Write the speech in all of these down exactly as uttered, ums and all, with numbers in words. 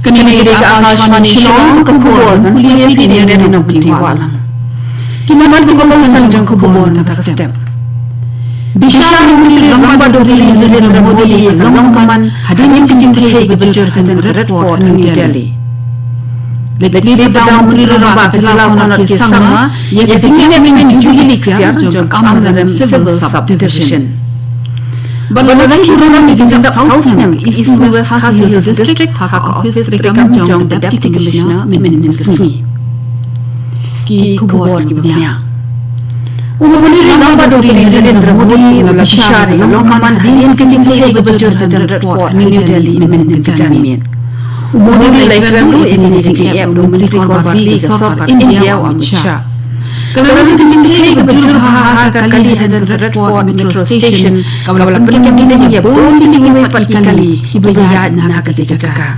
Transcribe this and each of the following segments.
Kane ka dei ka Akashvani Shillong, ka khubor ban pule ïa phi da i Nongkynti Wahlang. Ki mat kiba kongsan jong ka khubor mynta ka step. Bishar u Myntri Rangbah Dolly Narendra Modi ïa ka long kamman hadien ka jingpyrthei kaba jur hajan ka Red Fort, New Delhi. Leit plie pat da u Myntri Rangbah ka jylla u Conrad K Sangma ïa ka jingleh kmen Jubilee Ksiar jong ka Amlarem Civil Subdivision. Bad la leit burom ïa ka jingjop saw snem ka East and West Khasi Hills District ha ka ophis treikam jong ka Deputy Commissioner mynhynnin ka sngi. Ki khubor kiba bniah. U Myntri Rangbah Dolly Narendra Modi u la bishar ïa ka long kamman hadien ka jingpyrthei kaba jur hajan ka Red Fort, New Delhi mynhynnin ka janmiet. U Modi u la ïakren ruh ïa kane ka jingeh bad u Myntri Korbhar Lee ka sorkar India u Amit Shah. Ka long ka jingpyrthei kaba jur bha ha ka kali hajan ka Red Fort Metro Station kaba la pynkem ding ïa bun tylli kiwei pat ki kali kiba ïaid na kata ka jaka.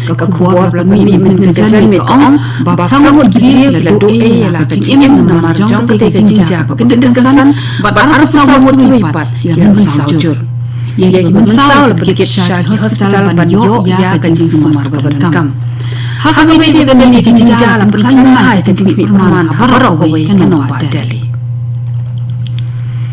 Ka khubor ba la mih mynhynnin ka janmiet ka ong ba phra ngut ki briew ki la duh ei ïa la ka jingim namar jong kata ka jingjia kaba kynsan bad arphew saw ngut kiwei pat ki la mynsaw jur. Ïa kiba mynsaw la pynkit sha ki hospital ban ïoh ïa ka jingsumar kaba donkam. Ha kaba ïadei bad kane ka jingjia la pynkhlan bha ïa ka jingkhmih pyrman ha baroh kawei ka nongbah Delhi.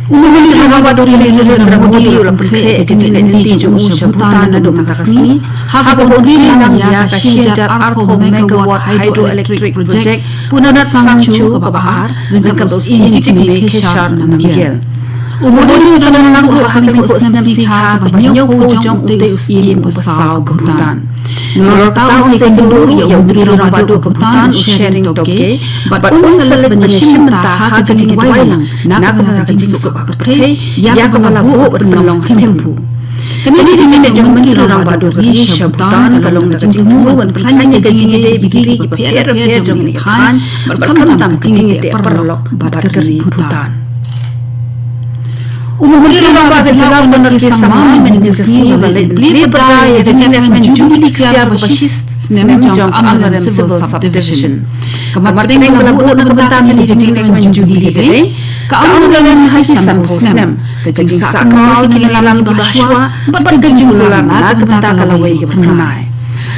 U Myntri Rangbah Dolly Narendra Modi u la pynkhreh ïa ka jingleit lynti jong u sha Bhutan naduh mynta ka sngi, ha kaba u plie lang ïa ka shi hajar arphew megawatt hydroelectric project Punat Sangchu kaba ar, ryngkat bad u Syiem Jigme Kheshar Namgyel. U Modi u sa don lang ruh ha ka lyngkhuh snem sngi kha kaba hynñiewphew jong utei u Syiem uba saw ka Bhutan. Nalor kata un sa ïakynduh ruh ïa u Myntri Rangbah duh ka Bhutan u Tshering Tobgay, bad un sa leit ban ïashim bynta ha ka jingduwai lang na ka bynta ka jingsuk ka pyrthei ïa kaba la buh bad pynlong ha Thimphu. Kane ka jingleit jong u Myntri Rangbah duh ka ri sha Bhutan ka long da ka jingthmu ban pynkhlan ïa ka jingïadei bad ki ri kiba pher bapher jong kane ka thaiñ, bad khamtam ka jingïadei paralok bad ka ri Bhutan. U Myntri Rangbah ka jylla u Conrad K Sangma mynhynnin ka sngi u la leit plie pat da ïa ka jingleh kmen Jubilee Ksiar kaba shi snem jong ka Amlarem Civil Subdivision. Ka mat pdeng ba la buh na ka bynta kane ka jingleh kmen Jubilee ka dei ka Amlarem ha ki sanphew snem, ka jingsah kynmaw ïa ki nongïalam kiba hashwa bad ka jingkular na ka bynta ka lawei kaba phyrnai.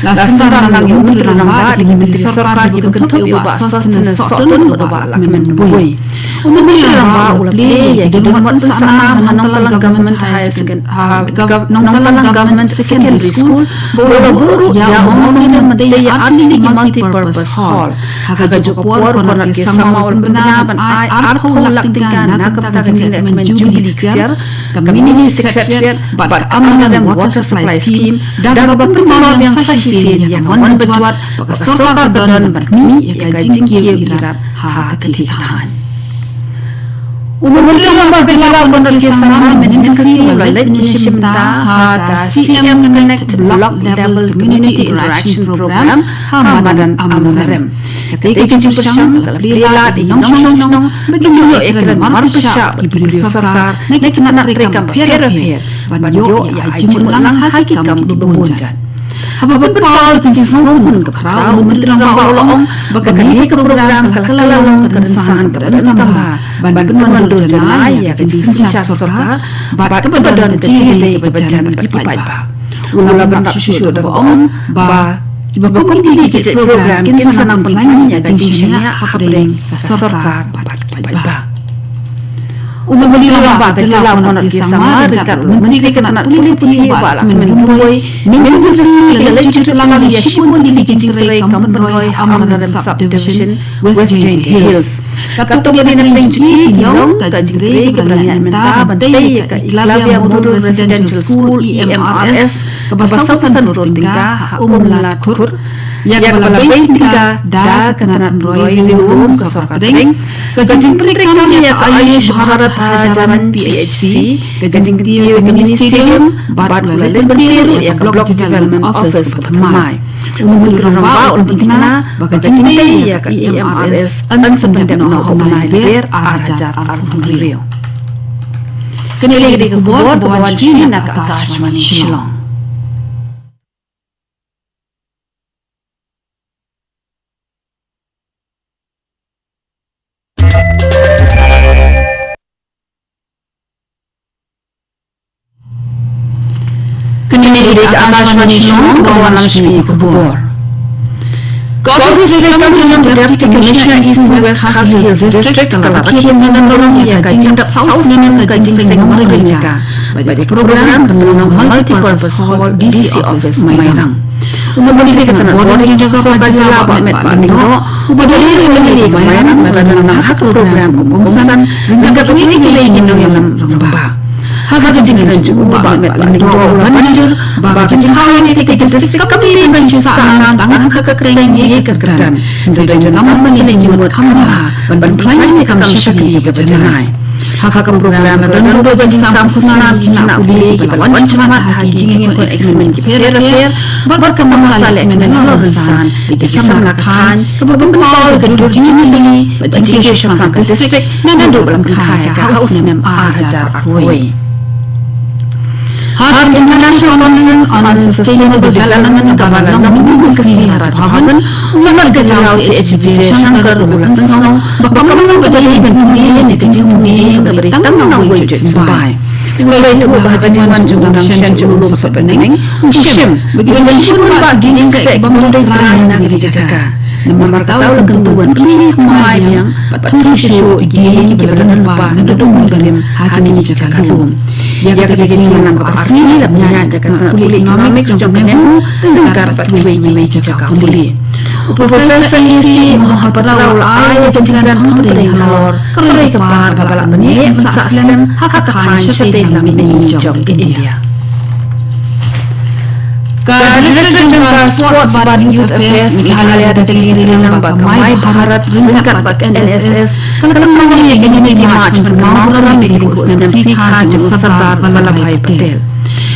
La sdang lang ïa u Myntri Rangbah da ki myntri sorkar kiba kynthup ïa u Bah Sosthenes Sohtun bad u Bah Lahkmen Rymbui. U Myntri Rangbah u la plie ïa ki donbor pynsah nam ha Nongtalang Government Higher Second-, ha, Gov-, Nongtalang Government Secondary School, bad u la buh ruh ïa u memorial ban tei ïa artylli ki multipurpose hall. Ha kajuh ka por Conrad K Sangma u la pynbna ban ai arphew lak tyngka na ka bynta ka jingleh kmen Jubilee Ksiar, ka Mini Secretariat bad ka Amlarem Water Supply Scheme, da kaba pynpaw biang sa shisien ïa ka mon bajwat ba ka sorkar ka don ban mih ïa ka jingkiew irat ha ka kti ka thaiñ. U Myntri Rangbah ka jylla u Conrad K Sangma mynhynnin ka sngi u la leit ban ïashim bynta ha ka C M Connect Block Level Community Interaction Program ha madan Amlarem. Katei ka jingpyrshang ka la plie lad ïa ki nongshong shnong ba kin ïoh ïakren marpyrshah bad ki briew sorkar na ki tnat treikam bapher bapher ban ïoh ïa ai jingmut lang ha ki kam kiba bun jait. Haba pynpaw ïa ka jingsngewkhun ka phra, u Myntri Rangbah u la ong ba kane ka program ka la kylla long ka rynsan kaba donkam bha ban pynwandur janai ïa ka jingsynshar sorkar bad kaba don ka jingïadei kaba jan bad ki paidbah. U la bynrap shuh shuh da kaba ong ba kiba kum kine ki jait program kin sa nang pynkhlan ïa ka jingshaniah hapdeng ka sorkar bad ki paidbah. U Myntri Rangbah ka jylla u Conrad K Sangma ryngkat u Myntri ka tnat pule puthi u Bah Lahkmen Rymbui mynhynnin ka sngi la leit jurip lang ïa shibun tylli ki jingtrei kam pynroi ha Amlarem Subdivision, West Jaintia Hills. Katto katne na pdeng jong ki ki long ka jingtrei kaba la ñiah mynta ban tei ïa ka Eklavya Model Residential School, E M R S, kaba saw san klur tyngka ha Umladkhur, ïa kaba la bei tyngka da ka tnat pynroi riewlum ka sorkar pdeng, ka jingpyntreikam ïa ka Ayush Bharat Hazaran P H C, ka jingkyntiew ïa ka mini stadium, bad u la leit ban peit ruh ïa ka Block Development Office kaba thymmai. U Myntri Rangbah u la pynthikna ba ka jingtei ïa ka E M R S yn sa pyndep noh ha u bnai Lber ar hajar arphew hynriew. Kane ka dei ka khubor kaba wan sha phi na ka Akashvani Shillong. Kane ka dei ka Akashvani Shillong, ka wan lang sha phi ka khubor. Ka Office Treikam jong ka Deputy Commissioner East and West Khasi Hills District ka la rakhe pynlong ïa ka jingdap saw snem ka jingseng nongrim ïa ka bad ïa ka program pynlong Multipurpose Hall, D C Office, Mairang. U Myntri ka tnat bor jong ka sorkar jylla Bah Metbah Lyngdoh u ba dei ruh u la leit ïa ka Mairang ban nang ha ka program kum u kongsan ryngkat bad kiwei kiwei ki nongïalam rangbah. Ha ka jingkren jong u, Bah Metbah Lyngdoh u la ban jur ba ka jingthaw ïa kane ka district kam dei ban shu sah nam tang ha ka kyrteng ïa ka kyrdan, hynrei donkam ban ïa jingmut kham bha ban pynlait ïa ka kam shakri kaba janai. Ha ka program la don ruh ka jingsam khusnam ïa ki khynnah pule kiba la wan shakhmat ha ki jingïakhun exam ki pher pher bad ka masaleh kmen halor rynsan ïa ki samla ka thaiñ kaba pynpaw ïa ka dur jingïatylli bad jingkiew shaphrang ka district naduh ba la kynthai ïa ka ha u snem ar hajar arphew wei. Ha ka International Conference on Sustainable Development kaba la long mynta ka sngi ha Raj Bhavan, u Mat ka Jylla C H Vijayashankar u la pynsngew ba ka Commonwealth ka dei ban pynlong ïa ka jingpynlong kaba dei tang na uwei u juit symbai. U la ïathuh ba ha ka jingwan jong u Dang Shen jong u Lum Sohbneng, u shim ba ki ban shim ba ki dieng seh ki bym dei trai na ki jaka. Namar kata u la kyntu ban pynlong ïa ka mai biang bad thung shuh shuh ïa ki dieng kiba la don lypa na ka dum ka rim ha kine ki jaka lum. Ïa kata ka jingïalam kaba arsien la pynïaid da ka tnat pule Economics jong ka NEHU ryngkat bad kiwei kiwei ki jaka pule. U Professor A C Mohapatra u la ai ïa ka jingkren hapdeng halor ka roi ka par kaba la mynta mynsaw slem ha ka thaiñ shatei lam mihngi jong ka India. Ka Director jong ka Sports bad Youth Affairs Meghalaya, Doctor Jingri Lilang, bad ka My Bharat ryngkat bad ka N S S ka la pynlong ïa ka Unity March ban kynmaw burom ïa ka liang snem sngi kha jong u Sardar Vallabhbhai Patel.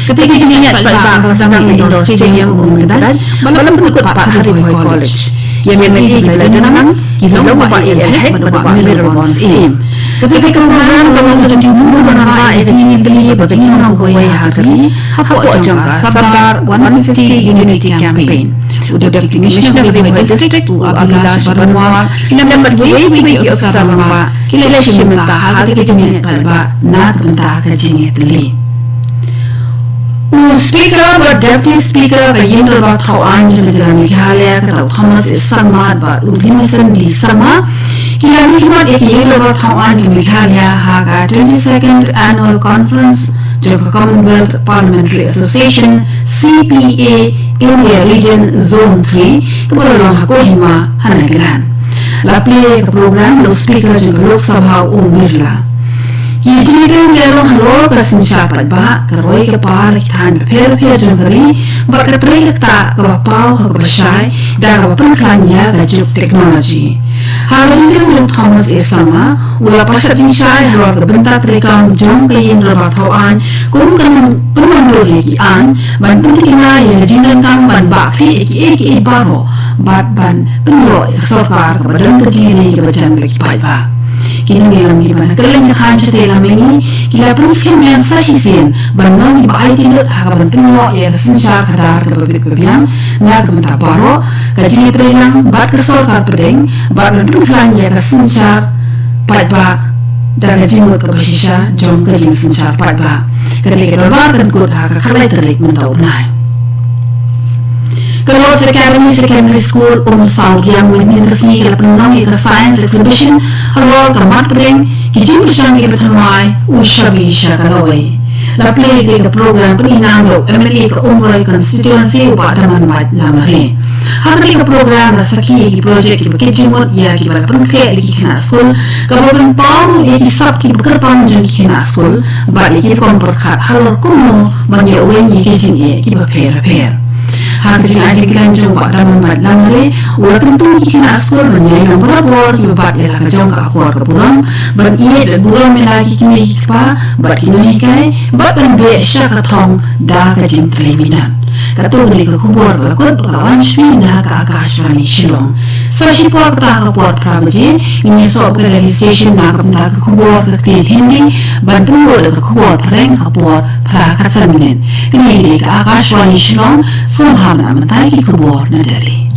Kata ka jingïaid paidbah ka la sdang ha Indoor Stadium Umkyrduh, ba la pynkut pat ha Ri Bhoi College. Ïa ki MLA kiba la don lang ki long u Bah A L Hek bad u Bah Mayralborn Syiem. Kata ka program ka long ka jingthmu ban wanrah ïa ka jingïatylli bad ka jinglong kawei ha ka ri hapoh jong ka Sardar one fifty Unity Campaign. U Deputy Commissioner ka Ri Bhoi District, u Abhilash Baranwal, lem bad kiwei kiwei ki ophisar rangbah ki la shim bynta ha kata ka jingïaid paidbah na ka bynta ka jingïatylli. U Speaker bad Deputy Speaker ka Ïing Dorbar Thaw Aiñ jong ka Jylla Meghalaya, ka dei u Thomas A Sangma bad u Limison D Sangma, ki la mihkhmat ïa ka Ïing Dorbar Thaw Aiñ ka Meghalaya ha ka twenty-second Annual Conference jong ka Commonwealth Parliamentary Association, C P A, India Region Zone three, kaba la long ha Kohima ha Nagaland. La plie ïa ka program da u Speaker jong ka Lok Sabha, u Om Birla. Ki jingïatreilang ki la long halor ka synshar paidbah, ka roi ka par ha ki thaiñ bapher bapher jong ka ri, bad ka trei ka ktah kaba paw ha kaba shai da kaba pynkhlaiñ ïa ka juk technology. Ha ka jingkren jong u Thomas A Sangma, u la pynshai jingshai halor ka bynta treikam jong ka Ïing Dorbar Thaw Aiñ kum ka nongpynmyndur ïa ki aiñ ban pyntikna ïa ka jingdonkam ban bah khlieh ïa kiei kiei baroh bad ban pynïoh ïa ka sorkar kaba don ka jingïadei kaba jan bad ki paidbah. Ki nongïalam kiba na kylleng ka thaiñ shatei lam mihngi ki la pynskhem biang sa shisien ban long kiba aiti lut ha kaban pynïoh ïa ka synshar khadar kaba bit ba biang na ka bynta baroh, ka jingïatreilang bad ka sorkar pdeng bad ban pynkhlaiñ ïa ka synshar paidbah da ka jingmut kaba shisha jong ka jingsynshar paidbah. Kane ka dorbar kan kut ha ka khatlai tarik mynta u bnai. Ka Lord's Academy Secondary School, Umsawriang, mynhynnin ka sngi ka la pynlong ïa ka Science Exhibition halor ka mat pdeng, ki jingpyrshang kiba thymmai, u shabi sha ka lawei. La plie ïa ka program pynïaid da u MLA ka Umroi Constituency, u Bah Damanbait Lamare. Ha kane ka program la sakhi ïa ki projek kiba kit jingmut ïa kiba la pynkhreh da ki khynnah skul, kaba pynpaw ïa ki sap kiba kyrpang jong ki khynnah skul bad ïa ki rukom pyrkhat halor kumno ban ïoh weng ïa ki jingeh kiba pher bapher. Ha ka jingai jingkren jong u Bah Damanbait Lamare, u la kyntu ïa ki khynnah skul ban ïai long barabor kiba bat ïa la ka jong ka akor ka burom, ban ïeit bad burom ïa la ki kmie ki kpa bad ki nonghikai, bad ban beh sha ka thong da ka jingtrei minot. Katto katne ka khubor ka la kut ba ka la wan sha phi na ka Akashvani Shillong. Sa shipor kata ha ka por phra baje ngin ïasoh bad ka Delhi Station na ka bynta ka khubor ka ktien Hindi, ban pynduh da ka khubor phareng ha ka por phra khatsan minit. Kane ka dei ka Akashvani Shillong, sngewbha ban ai mynta ki khubor na Delhi.